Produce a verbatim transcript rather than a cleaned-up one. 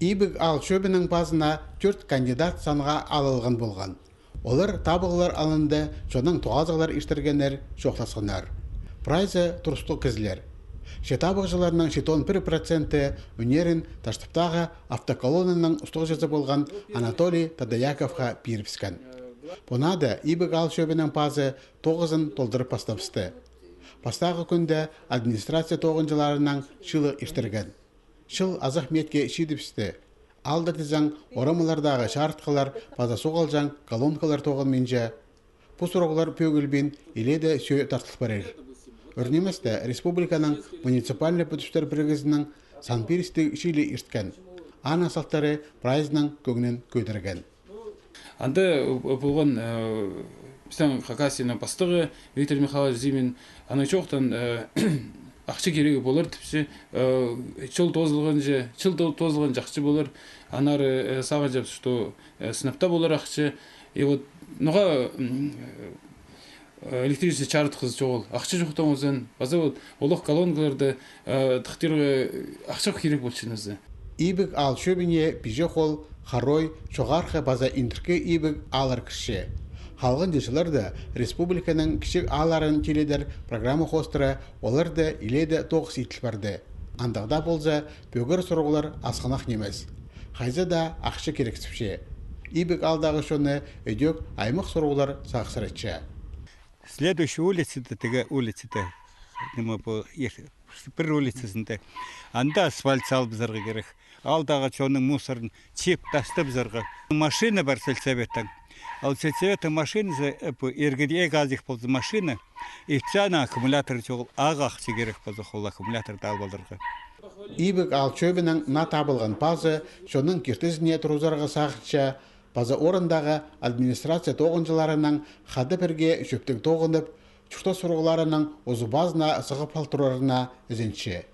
Ибіг аал чӧбінің пазына тӧрт кандидат санға алылған полған. Олар табығлар алнында чоннаң тоғазығлар иртіргеннер чоохтасханнар. Прайзы турыстығ кізілер. Че табығҷыларның читон пір проценті ӱннерін Таштыптағы автоколоннаның устағҷызы полған Анатолий Тодояковха пирібіскен. Пу наада Ибіг аал чӧбінің пазы тоғызын толдырып пастабысты. Пастағы кӱнде администрация тоғынҷыларынаң чыылығ иртірген. Чыл азах миитке читібісті. Аалда тізең, орамнардағы чарытхылар паза суғ алҷаң колонкалар тоғынминча. Пу сурығлар пӧгілбин илееде сӧӧ тартыл парир. Ӧрінместе, республиканың муниципальнай пӱдістер пірігізінің сан пирістіг чыылии ирткен. Аның салтары прайзының кӧңнін кӧдірген. Анда, э, полған, э, пістің Хакасияның пастығы Виктор Михайлович Зимин, аның чоохтаан, э, ахча кирегі полар тіпче, э, чыл тоозылғанҷа, чыл то-, тоозылғанҷа ахча полар, аннары, э, сағынчам, что, э, сынап таа полар ахча. И вот, ноға, м, э, электричество чарытхызы чоғыл, ахча чохтаң озан, паза вот олох колонкаларды, э, тыхтирға ахча кирек полча нооза. Ибіг аал чӧбіне Пиҷе Хол, Харой, Чоғархы паза Индіркі Ибіг ааллар кірче. Халғанҷы чылларда республиканың кічіг аалларын тиледер программа хоостыра оларда илееде тоғыс иділ парды. Андағ даа полза, пӧгер сурығлар асхынах нимес. Хайзы даа ахча кирексіпче. Ибіг аалдағы чонны ідӧк аймах сурығлар сағыссыратча. Следующая улицада, тігі улицада, ниме пу, ир-, пір улицазында. Анда асфальт салыбызарға кирек. Аалдағы чонның мусорын чип тастабызарға. Машина пар сельсоветтің. Ол сельсоветтің машиназы, э, пу, иргідегі азых полза машина, и пісәнің аккумулятор чоғыл, ағаа ахча кирек полза, ол аккумуляторды алып аларға. Ибіг аал чӧбінің наа табылған пазы чонның киртізіне турғызарға сағынча, паза орындағы администрация тоғынҷыларынаң хада пірге чӧптең тоғынып, чуртас сурығларының узы-пазына сығып хал турарына ізенче.